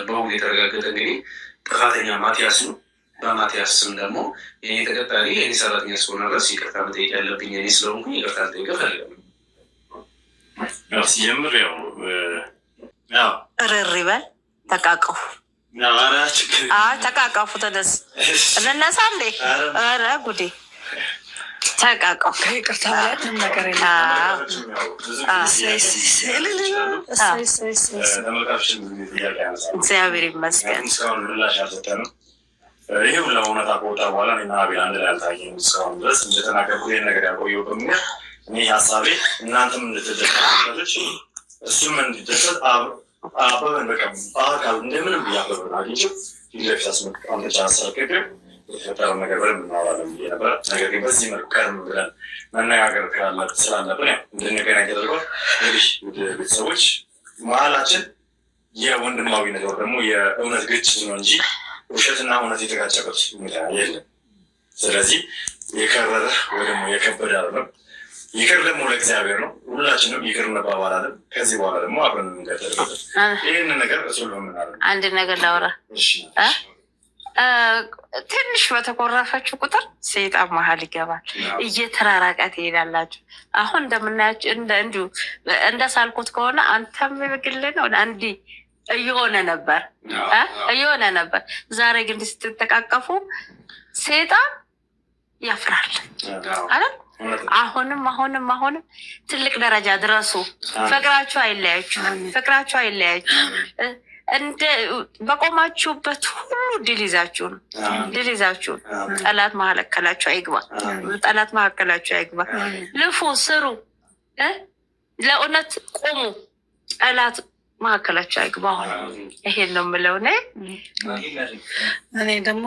በውል የተረጋገጠ እንግዲህ ጥፋተኛ ማቲያስ ነው። በማቲያስ ስም ደግሞ የኔ ተቀጣሪ የኔ ሰራተኛ እስከሆነ ድረስ ይቅርታ መጠየቅ ያለብኝ እኔ ስለሆንኩኝ ይቅርታ ልጠይቅ እፈልጋለሁ። ሲጀምር ያው እርር ይበል። ተቃቀፉ፣ ተቃቀፉ። ተደስ እንነሳ እንዴ! ኧረ ጉዴ! ተቃቀፉ። ይቅርታ ምንም ነገር የለም። እግዚአብሔር ይመስገን። ይህ ሁላ እውነታ ከወጣ በኋላ እኔና አቤል አንድ ላይ አልታየንም እስካሁን ድረስ። እንደተናገርኩት ይህን ነገር ያቆየሁበት ምክንያት እኔ ሀሳቤ እናንተም እንድትደሰቱበት እሱም እንዲደሰት አበበን በቃ በአካል እንደምንም ብዬ አበበን አግኝቼው ፊት ለፊት አምጥቼ አስረክቤው የተፈጠረው ነገር በደንብ እናወራለን ብዬ ነበረ። ነገር ግን በዚህ መልኩ ቀደም ብለን መነጋገር ስላለብን ያው እንድንገናኝ ተደርጓል። እንግዲህ ውድ ቤተሰቦች መሀላችን የወንድማዊነት ወይ ደግሞ የእውነት ግጭት ነው እንጂ ውሸትና እውነት የተጋጨበት ሁኔታ የለም። ስለዚህ የከረረ ወይ ደግሞ የከበደ አይደለም። ይቅር ደግሞ ለእግዚአብሔር ነው። ሁላችንም ይቅር እንባባላለን። ከዚህ በኋላ ደግሞ አብረን እንቀጥልበት። ይህንን ነገር እሱ ለምናለን። አንድ ነገር ላውራ። ትንሽ በተኮረፈችው ቁጥር ሰይጣን መሀል ይገባል። እየተራራቀ ትሄዳላችሁ። አሁን እንደምናያቸው እንዲሁ እንደሳልኩት ከሆነ አንተም የግል ነው እንዲህ እየሆነ ነበር እየሆነ ነበር። ዛሬ ግን ስትተቃቀፉ ሰይጣን ያፍራል አይደል? አሁንም አሁንም አሁንም ትልቅ ደረጃ ድረሱ። ፍቅራችሁ አይለያችሁ፣ ፍቅራችሁ አይለያችሁ። እንደ በቆማችሁበት ሁሉ ድል ይዛችሁ ነው፣ ድል ይዛችሁ ነው። ጠላት መካከላችሁ አይግባ፣ ጠላት መካከላችሁ አይግባ። ልፉ፣ ስሩ፣ ለእውነት ቁሙ። ጠላት መካከላችሁ አይግባ። አሁን ይሄን ነው የምለው እኔ። እኔ ደግሞ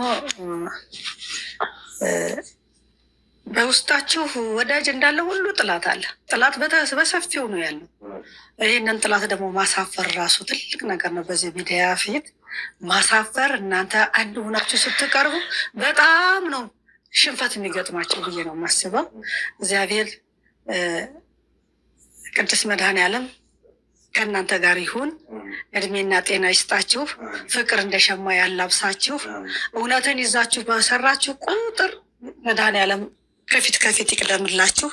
በውስጣችሁ ወዳጅ እንዳለ ሁሉ ጥላት አለ። ጥላት በሰፊው ነው ያለው። ይህንን ጥላት ደግሞ ማሳፈር ራሱ ትልቅ ነገር ነው። በዚህ ሚዲያ ፊት ማሳፈር፣ እናንተ አንድ ሆናችሁ ስትቀርቡ በጣም ነው ሽንፈት የሚገጥማቸው ብዬ ነው የማስበው። እግዚአብሔር ቅዱስ መድኃኔዓለም ከእናንተ ጋር ይሁን። እድሜና ጤና ይስጣችሁ። ፍቅር እንደ ሸማ ያላብሳችሁ። እውነትን ይዛችሁ በሰራችሁ ቁጥር መድኃኔዓለም ከፊት ከፊት ይቅደምላችሁ።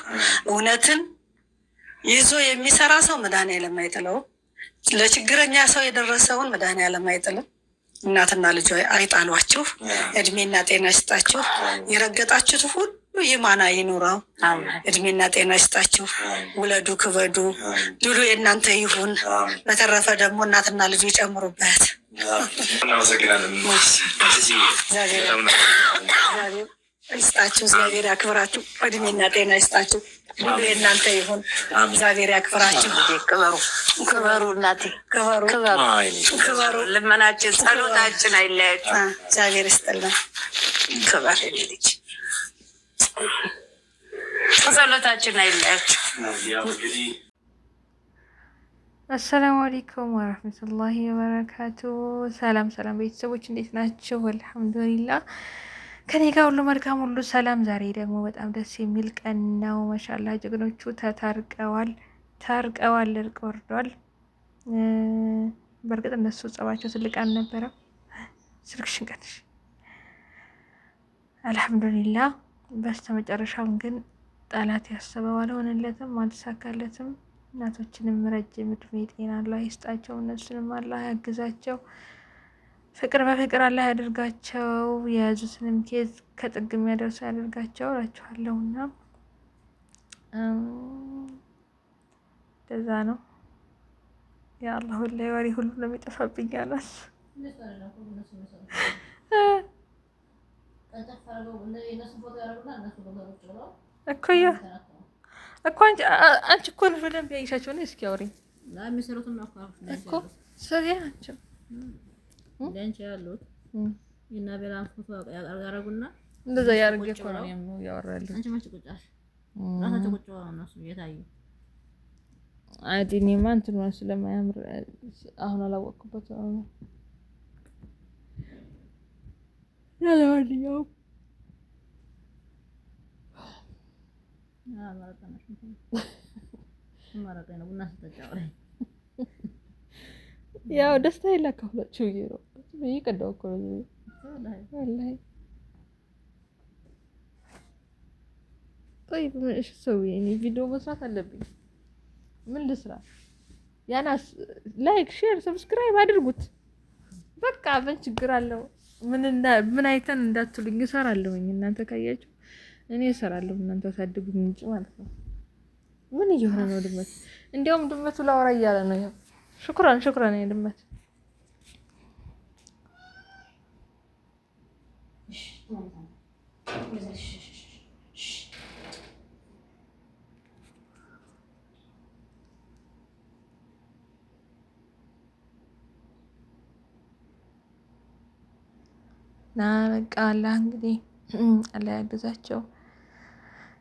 እውነትን ይዞ የሚሰራ ሰው መድኃኔዓለም አይጥለውም። ለችግረኛ ሰው የደረሰውን መድኃኔዓለም አይጥልም። እናትና ልጇ አይጣሏችሁ። እድሜና ጤና ይስጣችሁ። የረገጣችሁት ሁሉ ይማና ይኑረው። እድሜና ጤና ይስጣችሁ። ውለዱ፣ ክበዱ፣ ድሉ የእናንተ ይሁን። በተረፈ ደግሞ እናትና ልጁ ይጨምሩበት። እናመሰግናለን። ይስጣችሁ። እግዚአብሔር ያክብራችሁ። እድሜና ጤና ይስጣችሁ። ድሉ የእናንተ ይሁን። እግዚአብሔር ያክብራችሁ። ክበሩ፣ ክበሩ፣ እናቴ ክበሩ፣ ክበሩ፣ ክበሩ። ልመናችን ጸሎታችን አይለያችሁ። እግዚአብሔር ይስጥልን። ክበር ልጅ ጸሎታችን አይለያችሁ። አሰላሙ አለይኩም ወረህመቱላሂ ወበረካቱ። ሰላም ሰላም ቤተሰቦች እንዴት ናቸው? አልሐምዱሊላ ከኔ ጋር ሁሉ መልካም ሁሉ ሰላም። ዛሬ ደግሞ በጣም ደስ የሚል ቀን ነው። ማሻላ ጀግኖቹ ተታርቀዋል፣ ታርቀዋል፣ እርቅ ወርዷል። በእርግጥ እነሱ ጸባቸው ትልቅ አልነበረም። ስልክሽን ቀንሽ። አልሐምዱሊላ በስተመጨረሻም ግን ጠላት ያሰበው አልሆነለትም፣ አልተሳካለትም። እናቶችንም ረጅም እድሜ ጤና አላህ ይስጣቸው፣ እነሱንም አላህ ያግዛቸው፣ ፍቅር በፍቅር አላህ ያደርጋቸው፣ የያዙትንም case ከጥግ የሚያደርሱ ያደርጋቸው እላችኋለሁ። እና እንደዛ ነው። የአላህ ወላሂ ወሬ ሁሉ ነው የሚጠፋብኝ አላት። እኮ እኮ አንቺ እኮ ነሽ በደንብ ያየሻቸው ነው። እስኪ አውሪኝ እኮ ሰሪያ ናቸው እንደዛ ያደርግ እኮ ነው ያወራሉ። እኔማ እንትኗን ስለማያምር አሁን አላወቅኩበትም። ለማንኛውም ያው ደስታ የላካፍላችሁ ብዬ ነው። እየቀዳሁ እኮ ነው ወላሂ። طيب ايش اسوي يعني ቪዲዮ መስራት አለብኝ። ምን ልስራ? ያናስ like፣ share፣ subscribe አድርጉት። በቃ ምን ችግር አለው? ምን አይተን እንዳትሉኝ እሰራለሁኝ። እናንተ ካያችሁ እኔ እሰራለሁ፣ እናንተ አሳድጉኝ እንጂ ማለት ነው። ምን እየሆነ ነው ድመት? እንዲያውም ድመቱ ላወራ እያለ ነው። ያው شكرا شكرا ድመት። ና በቃ አላህ እንግዲህ አላህ ያግዛቸው።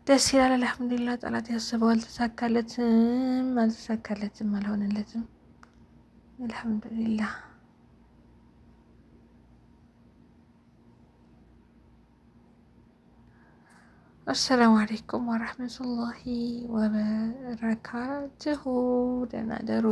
ደስ ይላል። አልሐምዱሊላህ ጠላት ያስበው አልተሳካለትም፣ አልተሳካለትም፣ አልሆነለትም። አልሐምዱሊላህ። አሰላሙ አለይኩም ወረሕመቱላሂ ወበረካቱሁ። ደህና ደሩ።